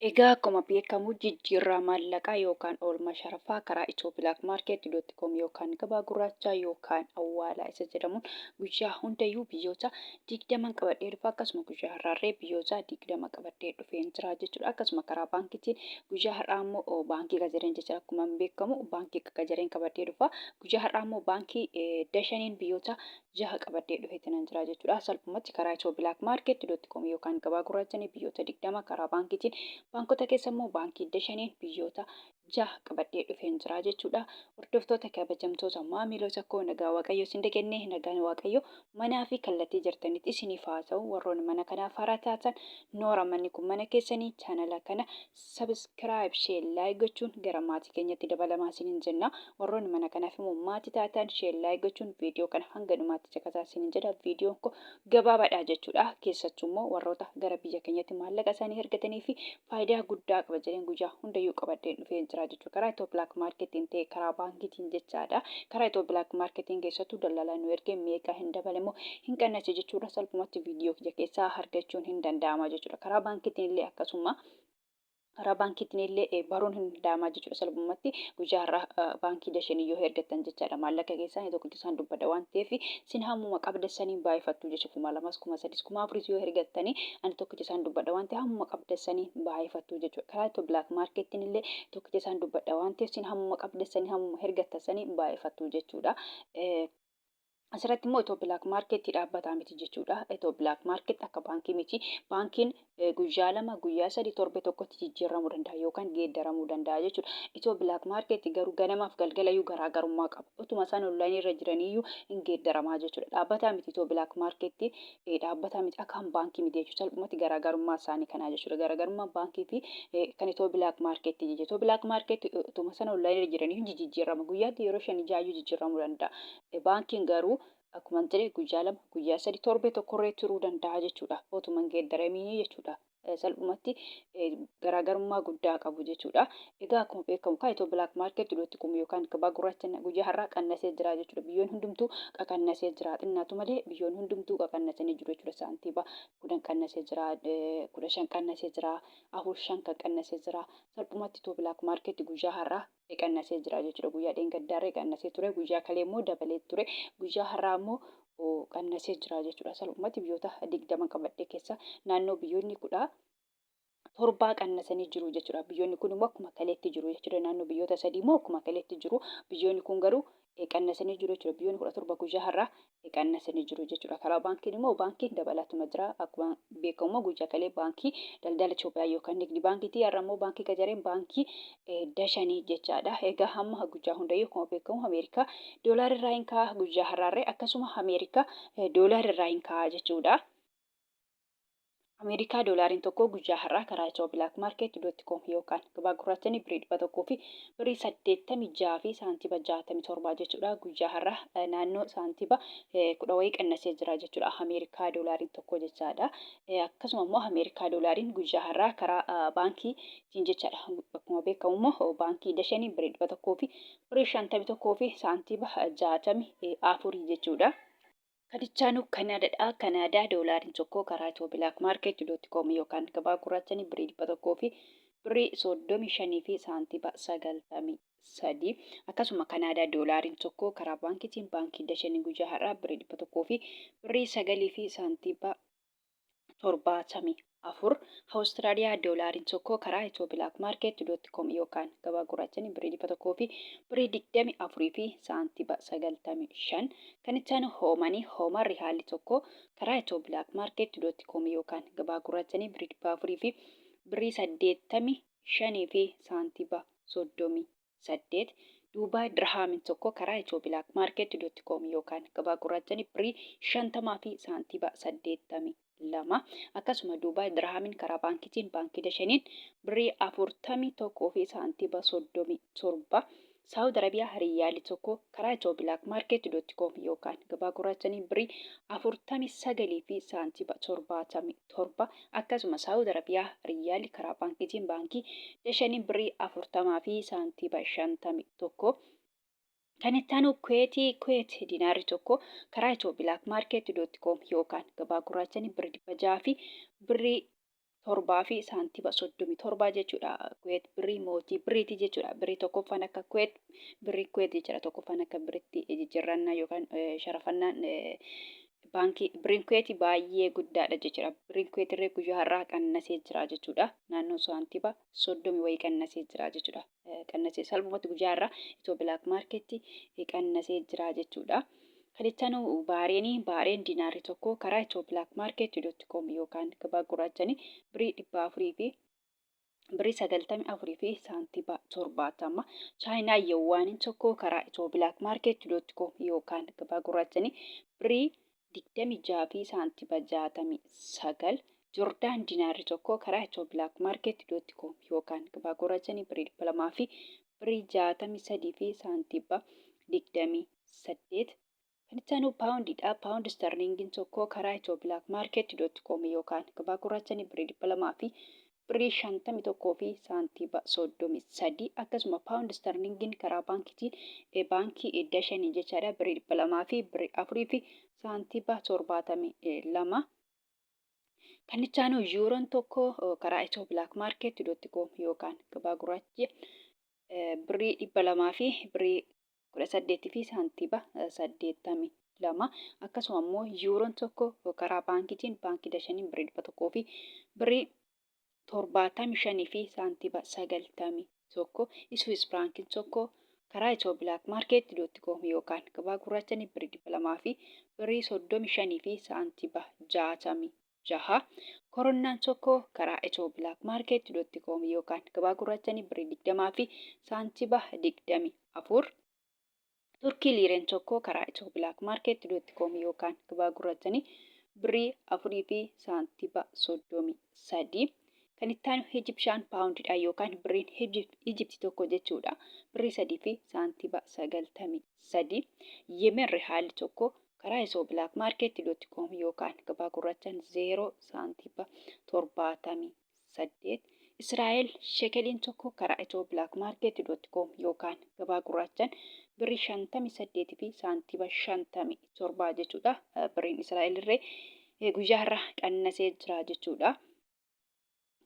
Egaa akkuma beekamu jijjiirraa maallaqaa yookaan oolmaa sharafaa karaa ethioblakmarket.com yookaan gabaa gurraachaa yookaan awwaalaa isa jedhamuun guyyaa hundayyuu biyyoota 20 qabadhee dhufa. Akkasuma guyyaa har'aarree biyyoota 20 qabadhee dhufeen jira jechuudha. Akkasuma karaa baankiitiin guyyaa har'aa immoo baankii qajareen jechuudha. Akkuma beekamu baankii qajareen qabadhee dhufa. Guyyaa har'aa immoo baankii Dashaniin biyyoota jaha qabadhee dhufeetinan jira jechuudha. Salphumatti karaa ethioblakmarket.com yookaan gabaa gurraachanii biyyoota 20, karaa baankiitiin baankota keessa immoo baankii Dashaniin biyyoota jaha qabadhee dhufeen jira jechuudha. Hordoftoota kabajamtoota maamiloota koo, nagaa Waaqayyo isin dagannee, nagaan Waaqayyo manaa fi kallattii jirtanitti isiniif haa ta'u. Warroonni mana kanaaf haaraa taatan, noora, manni kun mana keessanii, chaanala kana subscribe, share, like gochuun gara maatii keenyatti dabalamaa isiniin jenna. Warroonni mana kanaaf immoo maatii taatan, share, like gochuun viidiyoo kana hanga dhumaatti caqasaa isiniin jedha. Viidiyoon koo gabaabaadha jechuudha. Keessattuu immoo warroota gara biyya keenyatti maallaqa isaanii ergatanii fi faayidaa guddaa qaba jedheen guyyaa hundayyuu qabadheen dhufee jira jechuudha. Karaa Itiyoo Black Marketiin ta'e karaa baankiitiin jechaadha. Karaa Itiyoo Black Marketiin keessattuu daldalaa nu ergee meeqa hin dabale immoo hin qannase jechuudha. Salphumatti viidiyoo kiyya keessaa argachuun hin danda'ama jechuudha. Karaa baankiitiin illee akkasuma, karaa baankiitiin illee baruun hin danda'ama jechuudha. Salphumatti guyyaa har'aa baankii Dashanii yoo ergattan jechaadha. Maallaqa keessaan tokkicha isaan dubbadha waan ta'eef, isin hammuma qabdasaniin baay'ifattu jechuudha. 2000s, 3000s, 4000s yoo ergattanii, ani tokkicha isaan dubbadha waan ta'eef, hammuma qabdasanii baay'ifattu jechuudha. Karaa Itiyoo Black Marketiin illee tokkicha isaan dubbadha waan ta'eef, isin hammuma qabdasanii, hammuma ergattasanii baay'ifattu jechuudha. Asirratti immoo Itiyoo Black Market dhaabbataa miti jechuudha. Itiyoo Black Market akka baankii miti. Baankiin guyyaa 2, guyyaa 3, torbe tokkotti jijjiiramuu danda'a yookaan geeddaramuu danda'a jechuudha. Itiyoo Black Market garuu ganamaaf galgalayyuu garaagarummaa qaba. Utuma isaan onlaayinii irra jiraniyyuu hin geeddaramaa jechuudha. Dhaabbataa miti Itiyoo Black Market, dhaabbataa miti, akka baankii miti jechuudha. Salphumatti garaagarummaa isaanii kanaa jechuudha. Garaagarummaan baankii fi kan Itiyoo Black Market jechuudha. Itiyoo Black Market utuma isaan onlaayinii irra jiraniyyuu jijjiirama. Guyyaatti yeroo shanii ja'ayyuu jijjiiramuu danda'a. Baankiin garuu akkuma jedhe guyyaa 2, guyyaa 3, torbee tokkorree turuu danda'a jechuudha. Otuma hin geeddaramiin jechuudha. Salphumatti garaagarummaa guddaa qabu jechuudha. Egaa akkuma beekamu kan Itiyoo Black Market dot com yookaan gabaa gurraacha guyyaa har'aa qannasee jira jechuudha. Biyyoonni hundumtuu qaqannasee jira. Xinnaatu malee biyyoonni hundumtuu qaqannasanii jiru jechuudha. Saantiiba 10 qannasee jira, 15 qannasee jira, 4, 5 kan qannasee jira. Salphumatti Itiyoo Black Market guyyaa har'aa qannasee jira jechuudha. Guyyaa dheengaddaarree qannasee ture. Guyyaa kalee immoo dabalee ture. Guyyaa har'aa immoo qannasee jira jechuudha. Salphumatti biyyoota 20 qabadhee keessa naannoo biyyoonni 17 qannasanii jiru jechuudha. Biyyoonni kun immoo akkuma kaleetti jiru jechuudha. Naannoo biyyoota sadii immoo akkuma kaleetti jiru. Biyyoonni kun garuu qannasanii jiru jechuudha. Biyyoonni 17 guyyaa har'aa qannasanii jiru jechuudha. Karaa baankiin immoo baankiin dabalaatuma jira. Akkuma beekamu immoo guyyaa kalee baankii daldala Itoophiyaa yookaan Nigdi baankiiti. Har'a immoo baankii qajareen, baankii Dashanii jechaadha. Egaa hamma guyyaa hundayyuu akkuma beekamu Ameerikaa doolaarri irraa hin ka'a, guyyaa har'aarree akkasuma Ameerikaa doolaarri irraa hin ka'a jechuudha. Ameerikaa doolaariin tokko guyyaa har'aa karaa Itiyoo Black Market dot com yookaan gabaa gurraachanii birrii 100 fi birrii 86 fi saantiba 67 jechuudha. Guyyaa har'aa naannoo saantiba 10 wayii qannasee jira jechuudha. Ameerikaa doolaariin tokko jechaadha. Akkasuma immoo Ameerikaa doolaariin guyyaa har'aa karaa baankiitiin jechaadha. Akkuma beekamu immoo baankii Dashanii birrii 100 fi birrii 51 fi saantiba 64 jechuudha. Kadichaanu Kanaadaadha. Kanaadaa doolaariin tokko karaa Itiyoo Black Market dot com yookaan gabaa gurraachanii birrii 100 fi birrii 35 fi saantiba 93. Akkasuma Kanaadaa doolaariin tokko karaa baankiitiin baankii Dashanii guyyaa har'aa birrii 100 fi birrii 9 fi saantiba 74. Awustiraaliyaa doolaariin tokko karaa Itiyoo Black Market dot com yookaan gabaa gurraachanii birrii 100 fi birrii 24 fi saantiba 95. Kan itti aanu Hoomanii, Hooman rihaalli tokko karaa Itiyoo Black Market dot com yookaan gabaa gurraachanii birrii 400 fi birrii 85 fi saantiba 38. Duubaay dirhaamiin tokko karaa Itiyoo Black Market dot com yookaan gabaa gurraachanii birrii 50 fi saantiba 82. Akkasuma Duubaay dirhaamiin karaa baankiitiin baankii Dashaniin birrii 41 fi saantiba 37. Saawud Arabiyaa riyyaalli tokko karaa Itiyoo Black Market dot com yookaan gabaa gurraachanii birrii 49 fi saantiba 77. Akkasuma Saawud Arabiyaa riyyaalli karaa baankiitiin baankii Dashanii birrii 40 fi saantiba 51. Kan itti aanu Kuweetii, Kuweet dinaarri tokko karaa Itiyoo Black Market dot com yookaan gabaa gurraachanii birrii 600 fi birrii 7 fi saantiba 37 jechuudha. Kuweet birrii mootii birriiti jechuudha. Birrii tokkoffaan akka Kuweet birrii Kuweet jechuudha. Tokkoffaan akka birritti jijjiirrannaa yookaan sharafannaan baankii birriin Kuweeti baay'ee guddaadha jechuudha. Birriin Kuweet irree guyyaa har'aa qannasee jira jechuudha. Naannoo saantiba 30 wayii qannasee jira jechuudha. Qannasee salphumatti guyyaa har'aa itoo bilaak maarkeetti qannasee jira jechuudha. Kan itti aanu Baareenii, Baareen diinaarri tokko karaa itoo bilaak maarkeetti dot com yookaan gabaa gurraachanii birii 400 fi birrii 94 fi saantiba 70. Chaayinaa Yawwaaniin tokko karaa itoo bilaak maarkeetti dot com yookaan gabaa gurraachanii birrii 26 fi saantiba 69. Jordaan diinaarri tokko karaa itoo bilaak maarkeetti dot com yookaan gabaa gurraachanii birrii 200 fi birrii 63 fi saantiba 28. Kan itti aanu paawundiidha. Paawundi istarliingiin tokko karaa itoo bilaak maarkeet dot com yookaan gabaa gurraachanii birrii 200 fi birrii 51 fi saantiiba 33. Akkasuma paawundi istarliingiin karaa baankiitiin baankii Dashanii jechaadha birrii 200 fi birrii 4 fi saantiiba 72. Kan itti aanu yuuroon tokko karaa itoo bilaak maarkeet dot com yookaan gabaa gurraacha birrii 200 fi birrii 18 fi saantiiba 82. Akkasuma immoo yuuroon tokko karaa baankiitiin baankii Dashaniin birrii 100 fi birrii 75 fi saantiiba 91. Iswiis firaankiin tokko karaa itoo bilaak maarkeet dootti koom yookaan gabaa gurraachanii birrii 200 fi birrii 35 fi saantiiba 66. Koronnaan tokko karaa itoo bilaak maarkeet dootti koom yookaan gabaa gurraachanii birrii 20 fi saantiiba 24. Turkii liireen tokko karaa itoo bilaak maarkeet dootti koom yookaan gabaa gurraachanii birrii 4 fi saantiba 33. Kan itti aanu Ijipshaan paawundiidha yookaan birriin Ijipti tokko jechuudha. Birrii 3 fi saantiba 93. Yemen rihaalli tokko karaa itoo bilaak maarkeet dootti koom yookaan gabaa gurraachaan 0 saantiba 78. Israa'el shekeliin tokko karaa itoo bilaak maarkeet dootti koom yookaan gabaa gurraachaan birrii 58 fi saantiba 57 jechuudha. Birriin Israa'el irree guyyaa har'a qannasee jira jechuudha.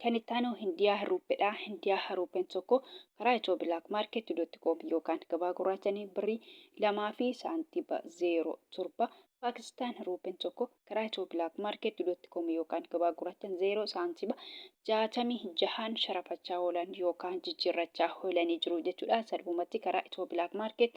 Kan itti aanu Hindiyaa Ruuppeedha. Hindiyaa Ruuppeen tokko karaa itoo bilaak maarkeet dootti koom yookaan gabaa gurraachanii birrii 2 fi saantiba 07. Paakistaan Ruuppeen tokko karaa itoo bilaak maarkeet dootti koom yookaan gabaa gurraachan 0 saantiba 66 sharafachaa oolan yookaan jijjiirrachaa oolanii jiru jechuudha. Salphumatti karaa itoo bilaak maarkeet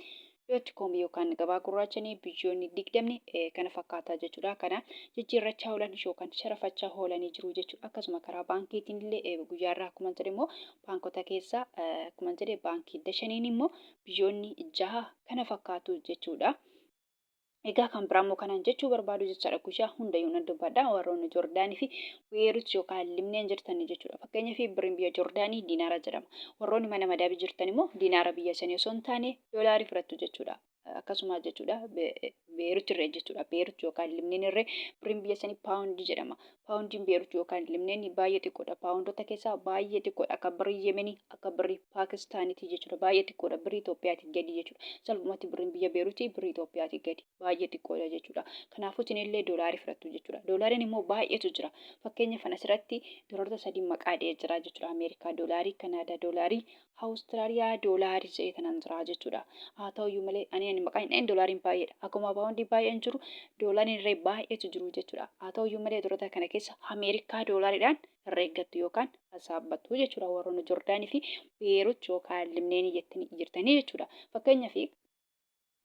dot com yookaan gabaa gurraachanii biyyoonni 20 kana fakkaataa jechuudha. Kana jijjiirrachaa oolan yookaan sharafachaa oolanii jiru jechuudha. Akkasuma karaa baankiitiin illee guyyaarraa akkuma jedhe immoo baankota keessaa akkuma jedhe baankii Dashaniin immoo biyyoonni 6 kana fakkaatu jechuudha. Egaa kan biraa immoo kanaan jechuu barbaadu jechaadha guyyaa hundayyuu nan dubbadha warroonni Joordaanii fi Beerut yookaan Libneen jirtanii jechuudha. Fakkeenyaaf birriin biyya Joordaanii diinaara jedhama. Warroonni mana madaabii jirtan immoo diinaara biyya sanii osoo hin taane doolaarii fudhattu jechuudha. Akkasuma jechuudha Beerut irree jechuudha. Beerut yookaan Libneen irree birriin biyya sanii paawundii jedhama. Paawundiin Beerut yookaan Libneen baay'ee xiqqoodha. Paawundota keessaa baay'ee xiqqoodha. Akka birrii Yemenii, akka birrii Paakistaaniiti jechuudha. Baay'ee xiqqoodha. Birrii Itoophiyaatii gadi jechuudha. Salphumatti birriin biyya Beerutii birrii Itoophiyaatii gadi. Baay'ee xiqqoodha jechuudha. Kanaafuu isinillee doolaarii fudhattu jechuudha. Doolaariin immoo baay'eetu jira. Fakkeenyaaf an asirratti doolaarota sadii maqaa dha'ee jira jechuudha. Ameerikaa doolaarii, Kanaadaa doolaarii, Awustiraaliyaa doolaarii jedhee tanan jira jechuudha. Haa ta'uyyuu malee ani maqaa hin dha'in doolaariin baay'eedha. Akkuma paawundii baay'een jiru doolaariin irree baay'eetu jiru jechuudha. Haa ta'uyyuu malee doolaarota kana keessa Ameerikaa doolaariidhaan herreeggattu yookaan sasaabbattu jechuudha. Warroonni Joordaanii fi Beerut yookaan Libneenii jettanii jirtanii jechuudha. Fakkeenyaaf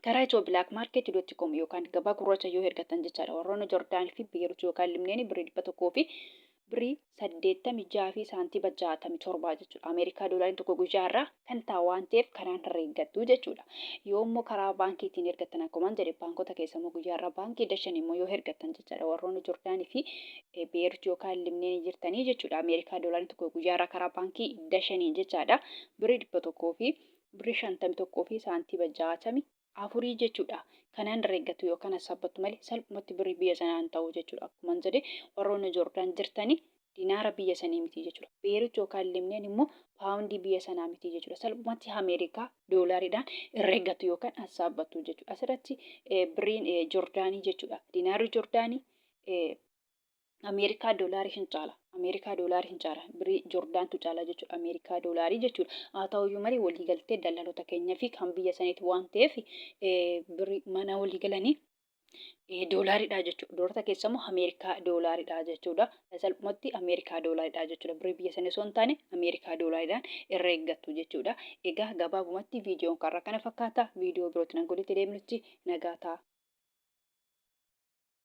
karaa itoo bilaak maarkeet dootti koom yookaan gabaa gurraacha yoo ergatan jechaadha. Warroonni Joordaanii fi Beerut yookaan Libneenii birrii 100 fi birrii 86 fi saantiiba 67 jechuudha. Ameerikaa doolaariin tokko guyyaa irraa kan ta'a waan ta'eef kanaan herreeggattu jechuudha. Yoo immoo karaa baankiitiin ergattan akkuma jedhe baankota keessa immoo guyyaa irraa baankii Dashan immoo yoo ergattan jechaadha. Warroonni Joordaanii fi Beerut yookaan Libneenii jirtanii jechuudha. Ameerikaa doolaariin tokko guyyaa irraa karaa baankii Dashaniin jechaadha. Birrii 100 fi birrii 51 fi saantiiba 64 jechuudha. Kanaan herreeggattu yookaan hassaabbattu malee salphumatti birrii biyya sanaa hin ta'u jechuudha. Akkuma jedhe warroonni Joordaan jirtanii dinaara biyya sanii miti jechuudha. Beerut yookaan Libneen immoo paawundii biyya sanaa miti jechuudha. Salphumatti Ameerikaa doolaariidhaan herreeggattu yookaan hassaabbattu jechuudha. Asirratti birriin Joordaanii jechuudha. Dinaarri Joordaanii Ameerikaa doolaarii hin caala. Ameerikaa doolaarii hin caala. Birrii Joordaantu caala jechuudha. Ameerikaa doolaarii jechuudha. Haa ta'uyyuu malee waliigaltee daldaltoota keenya fi kan biyya saniiti waan ta'eef birrii mana waliigalanii doolaariidha jechuudha. Doolota keessa immoo Ameerikaa doolaariidha jechuudha. Salphumatti Ameerikaa doolaariidha jechuudha. Birrii biyya sanii osoo hin taane Ameerikaa doolaariidhaan irra eeggattu jechuudha. Egaa gabaabumatti viidiyoon karra kana fakkaata. Viidiyoo birootti nan goditti deemnutti nagaa ta'a.